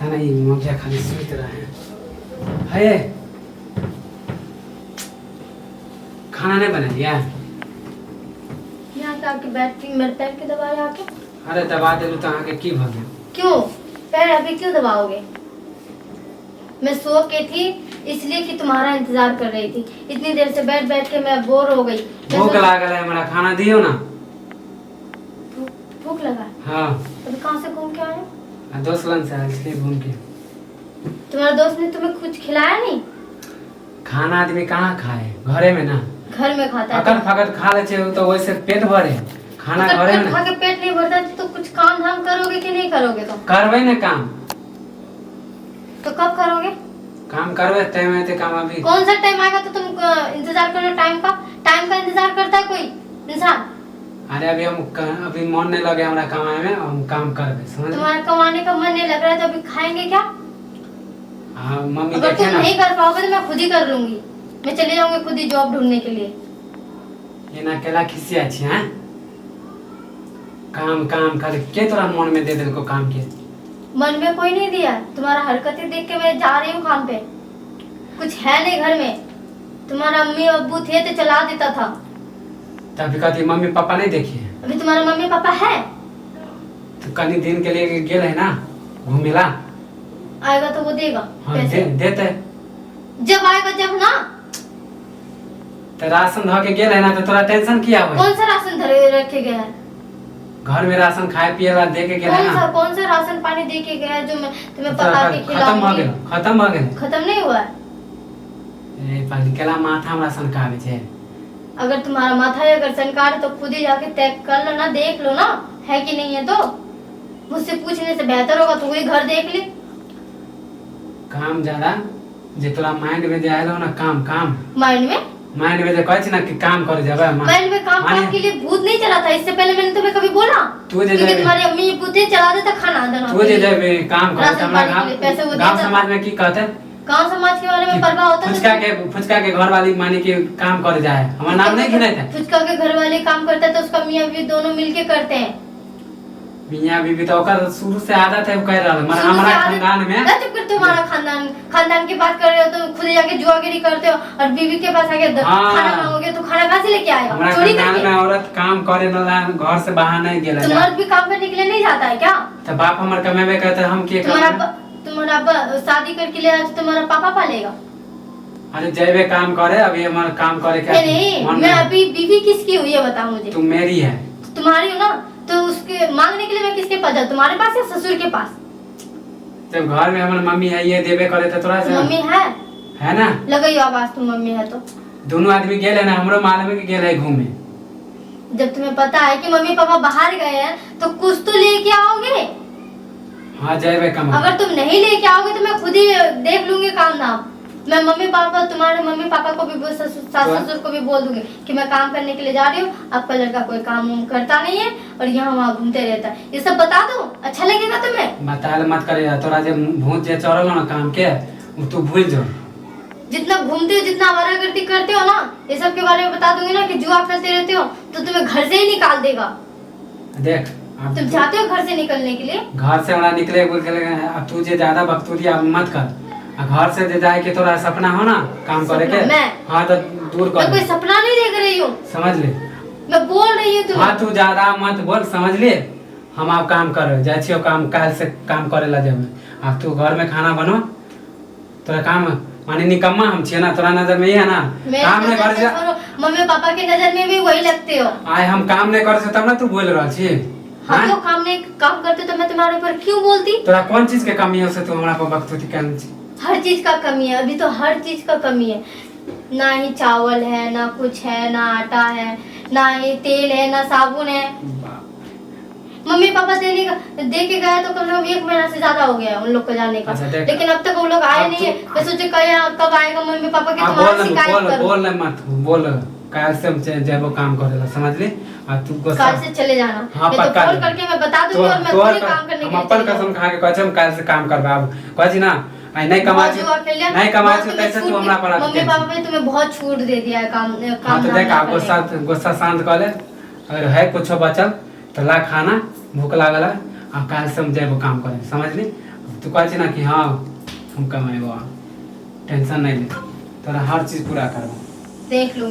पता नहीं मगिया खाली सुति रहे है। खाना नहीं बना लिया? यहाँ के आके बैठ के मेरे पैर के दबाए आके। अरे दबा देलू तो अहाँके की भऽ गेल? क्यों पैर अभी क्यों दबाओगे? मैं सो के थी इसलिए कि तुम्हारा इंतजार कर रही थी। इतनी देर से बैठ बैठ के मैं बोर हो गई। मैं भूख लागल है हमरा, खाना दियौ ना। भूख भूख लगा? हाँ। अभी कहाँ से घूम के आए हो? आ दोस्त लग से आयल छलियै घूम के। तुम्हारे दोस्त ने तुम्हें कुछ खिलाया नहीं? खाना आदमी कहाँ खाए, घरे में ना। घर में खाता है अकड़ फकड़ खा ले छै तो वैसे पेट भरे खाना। अगर घरे में पेट ना। खा के पेट नहीं भरता तो कुछ काम धाम करोगे कि नहीं करोगे? तो करबै ने काम। तो कब करोगे? काम करबै टाइम एते काम अभी। कौन सा टाइम आएगा तो तुम इंतजार करो टाइम का? टाइम का इंतजार करता है कोई इंसान? अरे अभी हम अभी मन नहीं लगे हमरा कमाए में, हम काम करबै समझ। तुम्हारा कमाने का मन नहीं लग रहा है तो अभी खाएंगे क्या? हाँ मम्मी अगर देखे तुम ना। नहीं कर पाओगे तो मैं खुद ही कर लूंगी। मैं चली जाऊंगी खुद ही जॉब ढूंढने के लिए। एना केला खिसिया छी हैं? काम काम खाली के तोरा मन में दे देलको काम के? मन में कोई नहीं दिया, तुम्हारा हरकतें देख के मैं जा रही हूँ काम पे। कुछ है नहीं घर में। तुम्हारा अम्मी अब्बू थे तो चला देता था। तभी कहती मम्मी पापा नहीं देखिए। अभी तुम्हारा मम्मी पापा है? तो कनी दिन के लिए गेल है ना घूमेला। आएगा तो वो देगा हाँ पैसे। दे देते। जब आएगा जब ना। तो राशन धऽ के गेल है ना तो तोरा टेंशन किया होय? कौन सा राशन धरे रखे गया है? घर में राशन खाए पिए ला दे के गेल है कौन सा ना। कौन सा राशन पानी दे के गया है जो मैं तुम्हें तोरा पका के खत्म भऽ खिलाऊंगी? गेल, खत्म भऽ गेल। खत्म नहीं हुआ है। ए पगली केला माथा हमरा सनकाबै छै। अगर तुम्हारा माथा ही अगर सनकार है तो खुद ही जाके तय कर लो ना, देख लो ना है कि नहीं है। तो मुझसे पूछने से बेहतर होगा तो वही घर देख ले। काम ज्यादा जे तोरा माइंड में जे आयल हो ना काम काम। माइंड में? माइंड में जे कहै छी ना कि काम करे जेबै माइंड में काम काम के लिए भूत नहीं चला था। इससे पहले मैंने तुम्हें कभी बोला? तू जे क्योंकि जेबै तुम्हारी अम्मी भूत चला देता खाना देना। तू जे जेबै काम करे राशन त हमरा पानी के लिए पैसे वो गाँव गाँव देता। समाज में की कहते? गांव समाज के बारे में परवाह होता तो फुचका के फुचका के घर वाली माने के काम करे जाए, हमर नाम नहीं गिनैत है। फुचका के घर वाले काम करता है तो उसका मियाँ बीवी दोनों मिलके करते हैं। मियाँ बीबी तो ओकर शुरू से आदत है, उ कह रहल मगर शुरू से हमरा आदत- खानदान में। ना चुप कर। तुम्हारा खानदान खानदान की बात कर रहे हो तो खुद जाके जुआगिरी करते हो और बीवी के पास आके हाँ। खाना मांगोगे तो खाना कहाँ से लेके आएगा? हमरा चोरी खानदान करके? में औरत काम करे न ला, घर से बाहर नहीं गेल तो जा। मर्द भी काम करने के लिए नहीं जाता है क्या? तो बाप हमर कमेबे करते, हम के तुम्हारा कमेबे? तुम्हारा शादी करके ले आया तो तुम्हारा पापा पालेगा? अरे जेबे काम करे, अभी हमर काम करे के नहीं नहीं मन मैं नहीं। अभी बीवी किसकी हुई है बताओ मुझे। तू मेरी है। तुम्हारी हो ना, तो उसके मांगने के लिए मैं किसके पास जाऊँ, तुम्हारे पास या ससुर के पास? जब घर में हमर मम्मी है, ये देबे करे तो तोरा से। मम्मी है? है ना। लगई आवाज तुम मम्मी है तो। दोनों आदमी गेल है ना, हमरो मालूम है कि गेल है घूमे। जब तुम्हें पता है कि मम्मी पापा बाहर गए हैं तो कुछ तो लेके आओगे। हाँ जेबे कमा। अगर तुम नहीं लेके आओगे तो मैं खुद ही देख लूंगी काम धाम। मैं मम्मी पापा तुम्हारे मम्मी पापा को भी सास तो? ससुर को भी बोल दूंगी कि मैं काम करने के लिए जा रही हूँ, आपका लड़का कोई काम वाम करता नहीं है और यहाँ वहाँ घूमते रहता है। ये सब बता दूं? अच्छा लगेगा तुम्हें? बतायल मत करे, तोरा जे भूत जे चढ़ल हो ना काम के उ तू भूल जो। जितना घूमते हो, जितना आवारागर्दी करते हो ना, ये सब के बारे में बता दूंगी ना कि जुआ खेलते रहते हो तो तुम्हें घर से ही निकाल देगा। देख अब तुम चाहते हो घर से निकलने के लिए? घर से हमरा निकले बोल के लगे, अब तू जे ज्यादा बकतूरी अब मत कर। आ घर से जे जाए के तोरा सपना हो ना काम करे के। सपना? मैं? हाँ तो दूर मैं कर। कोई सपना नहीं देख रही हूँ। समझ ले। मैं बोल रही हूँ तुम्हें। हाँ तू ज्यादा मत बोल, समझ ले। हम आप काम कर जाइ छियो काम, काल्हि से काम करे ला जेबै। आब तू घर में खाना बनो, तोरा काम माने निकम्मा हम छियै ना तोरा नजर में, ये है ना? मेरी काम नहीं नजर करे में छोड़ो, मम्मी पापा के नजर में भी वही लगते हो। आइ हम काम नहीं करे तब ना तू बोल रहल छी। हम हाँ? तो काम नहीं काम करते तो मैं तुम्हारे ऊपर क्यों बोलती? तोरा कोन चीज के कमी हो से तू हमरा पर बकतूती केने छी? हर चीज का कमी है अभी तो, हर चीज का कमी है। ना ही चावल है, ना कुछ है, ना आटा है, ना ही तेल है, ना साबुन है। मम्मी पापा देने का दे के गया तो कम से कम एक महीना से ज्यादा हो गया उन लोग को जाने का। अच्छा, देख। लेकिन अब तक वो लोग आए अब नहीं है। तू- मैं सोचे कब कब आएगा मम्मी पापा के आ तुम्हारा बोल शिकायत बोल करूं। बोल मत बोल, काल्हि से हम जेबो काम करे ला, समझली? आ तू गुस्सा कल से चले जाना। हाँ, मैं तो पक्का फोन जाना। करके मैं बता दूंगी और मैं तोहर खुद ही काम करने हम के लिए अपन चली कसम जाऊंगी। खा के कहै छी हम काल्हि से काम करबै। आब कहै छी ना आइ नहीं कमा बहुत छी, जुआ खेल लिया, नहीं कमा बहुत छी तुम्हें तैसे छूट तू हमरा पर मम्मी अटकै पापा छी। ने तुम्हें बहुत छूट दे दिया है काम हाँ काम तो धाम देख ना आब करने गुस्सा का। गुस्सा शांत कऽ ले। अगर है कुछो बचल तऽ ला खाना, भूख लागल है। आ काल्हि से हम जेबो काम करे, समझली? तू कहै छी ना कि हाँ हम कमेबो, टेंशन नहीं ले, तोरा हर चीज पूरा करबो। देख लूंगी।